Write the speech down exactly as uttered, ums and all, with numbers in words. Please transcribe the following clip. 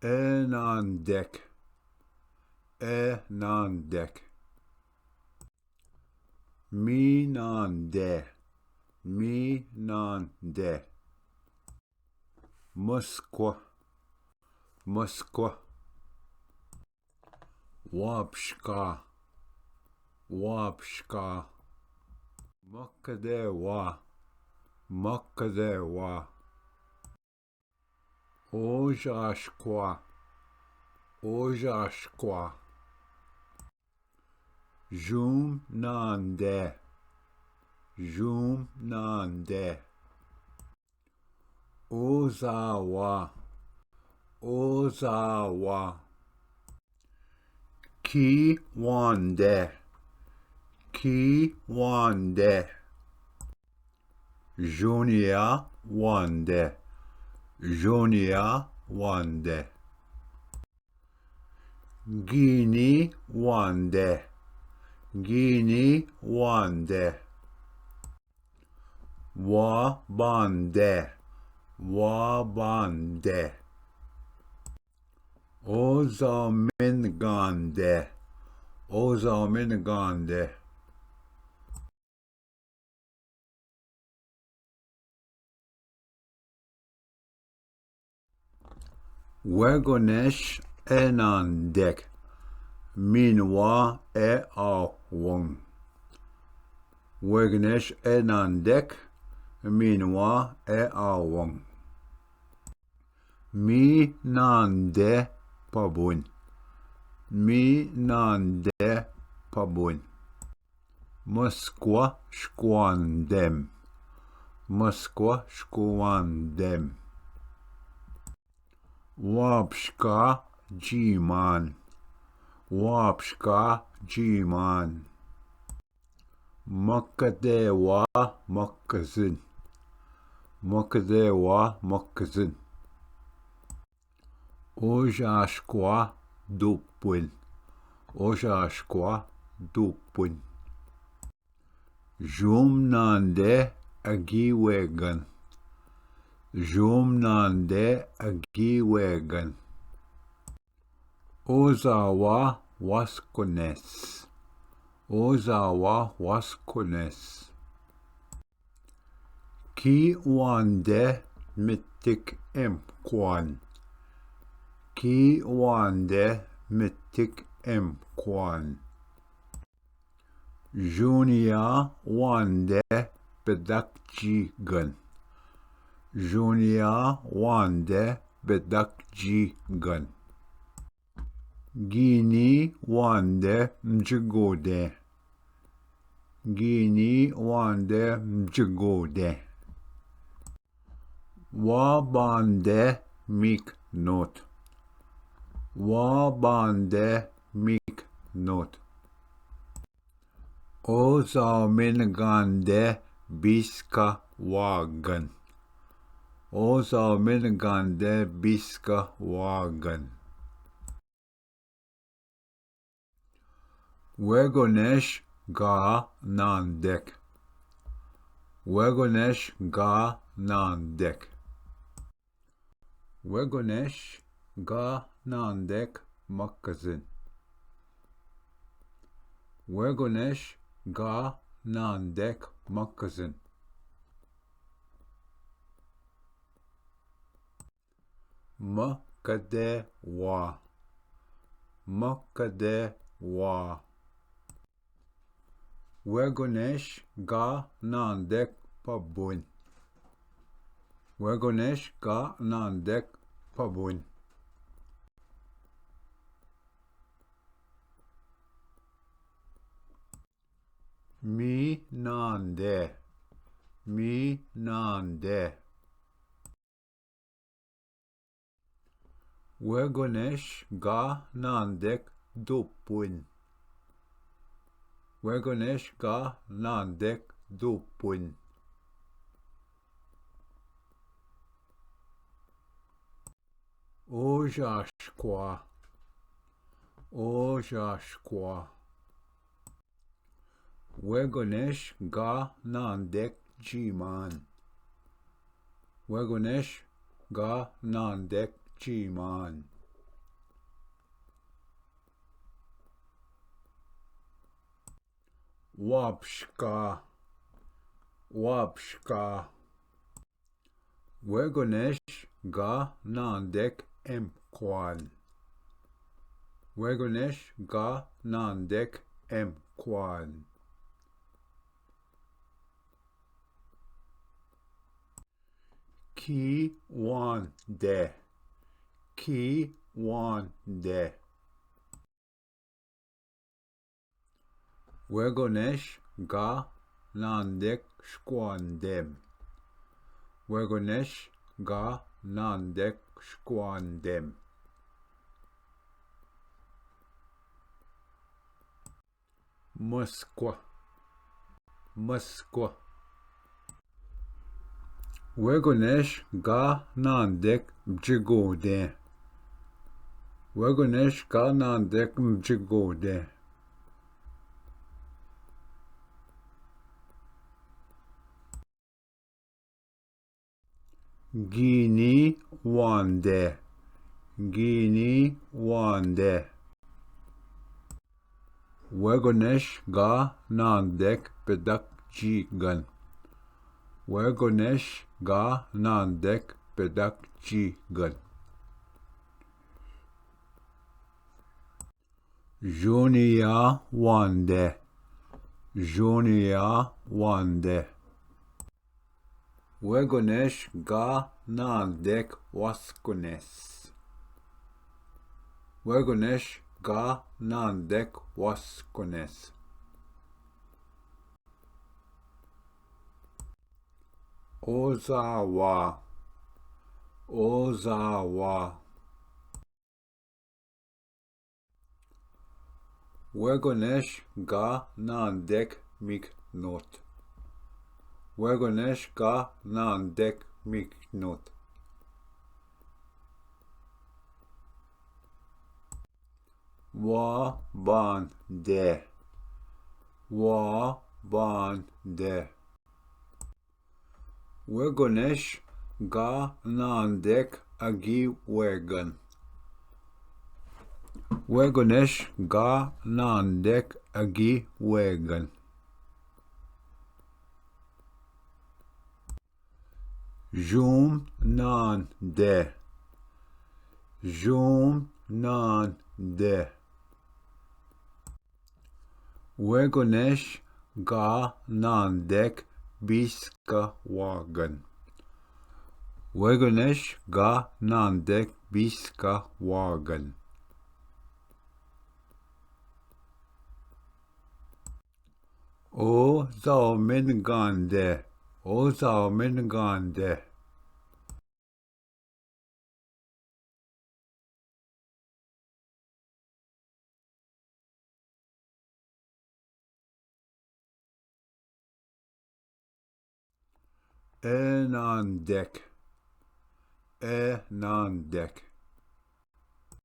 ए नांदेक, ए नांदेक। मी नांदे, मी नांदे। Москва, Москва. Вообще, вообще. Маккадева, Маккадева. Ожашква, Ожашква. Жум наанде, жум наанде. Озава, озава. Ки ванде, ки ванде. Жуния ванде, жуния ванде. Гини ванде, гини ванде. Ва банде, ва банде. Озамин ганде, озамин ганде. Вегонеш энандек, минва э авон. Вегонеш энандек, минва э авон. Ми наанде пабунь. Ми наанде пабунь. Москва шкуандем. Москва шкуандем. Вапшка джиман. Вапшка джиман. Маккадева макказын. Маккадева макказын. Ожашква дуппунь. Ожашква дуппунь. Жум наанде аги веган. Жум наанде аги веган. Озава васконес. Озава васконес. Ки ванде меттик эмкуан. Ки ванде меттик эмкуан. Жуния ванде бедак джиган. Жуния ванде бедак джиган. Гини ванде мджгоде. Гини ванде мджгоде. Ва банде мик нот. Ва банде мик нот. Озамин ганде биска ваган. Озамин ганде биска ваган. Вегонеш га наандек. Вегонеш га наандек. Вегонеш га наандек макказын. Вегонеш га наандек макказын. Маккадева. Маккадева. Вегонеш га наандек пабунь. Вегонеш га наандек пабунь. Ми наанде. Ми наанде. Вегонеш га наандек дуппунь. Вегонеш га наандек дуппунь. Ожашква. Ожашква. Вегонеш га наандек джиман. Вегонеш га наандек джиман. Łapska. Łapska. Wegonesh ga nandek em kwan. Wegonesh ga nandek em kwan. Ki wan de. Ki wan de. Wegonesh ga nandek shkwandem. Wegonesh ga nandek shkwandem. Moskva. Moskva. Wegonesh ga nandek bjigode. Wegonesh ga nandek bjigode. Gini wande. Gini wande. Wegonesh ga nandek pedak jigan. Wegonesh ga nandek pedak jigan. Junia wande. Junia wande. Wegonesh ga nandek waskunes. Wegonesh ga nandek waskunes. Ozawa. Ozawa. Wegonesh ga nandek miknot. Wegonesh ga nandek miknot. Wa ban de. Wa ban de. Wegonesh ga nandek agi wegan. Wegonesh ga nandek agi wegan. Jum nan de. Jum nan de. Wegonesh ga nandek biska wagan. Wegonesh ga nandek biska wagan. O zaumen gande. O zaumen gande. Enandek. Enandek.